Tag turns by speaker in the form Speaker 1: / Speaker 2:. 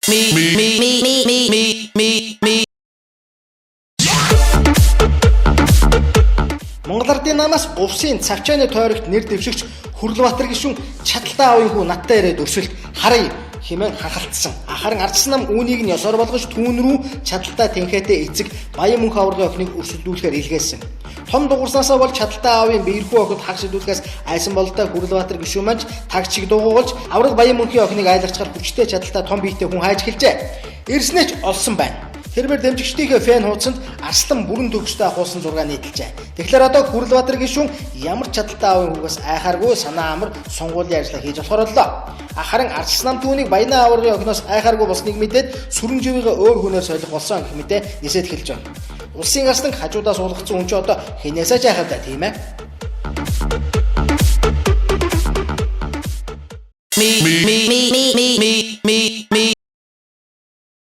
Speaker 1: Me, me, me, me, me, me, me, me.
Speaker 2: Монгол ардын намаас увсын цавчааны тойрогт нэр дэвшигч Хүрлбаатар гишүүн чадaltaа аавын хүү надтай ирээд өрсөлд харъя хэмээн хахалтсан. Харин ардсан нам үүнийг нь ёсоор болгож түүн рүү чадaltaа тэнхээтэй эцэг Баян мөнх аваргын охиныг өрсөлдүүлэхээр илгээсэн. Том дугуурснаасаа бол чадaltaа аавын биерхүү охид хаг шидүүлэхээс айсан бололтой Хүрлбаатар гишүүн маань таг чиг дуугуулж авраг Баян мөнхийн охиныг айлгачаар хүчтэй чадaltaа том биетэй хүн хайж эхэлжээ. Ирснээ ч олсон байна. Тэрбээр дэмжигчдийнхээ фэн хуудсанд Арслан бүрэн төгстэй ахуулсан зураг нийтэлжээ. Тэгэхээр одоо Хүрлбаатар гишүүн ямар ч чадaltaа аавын хүүгээс айхааргүй санаа амар сонгуулийн ажлаа хийж болохоор боллоо. Харин Арслан түүнийг Баянаа аваргын охиноос айхааргүй болсныг мэдээд сүрэнживийгээ өөр хүнээр солих болсон гэх мэтэ нисээд эхэлж байна. Улсын арслан хажуудаас уулгацсан хүн чи одоо хинээсээ ч айхавтай тийм ээ.
Speaker 1: Me, me, me, me, me, me, me, me.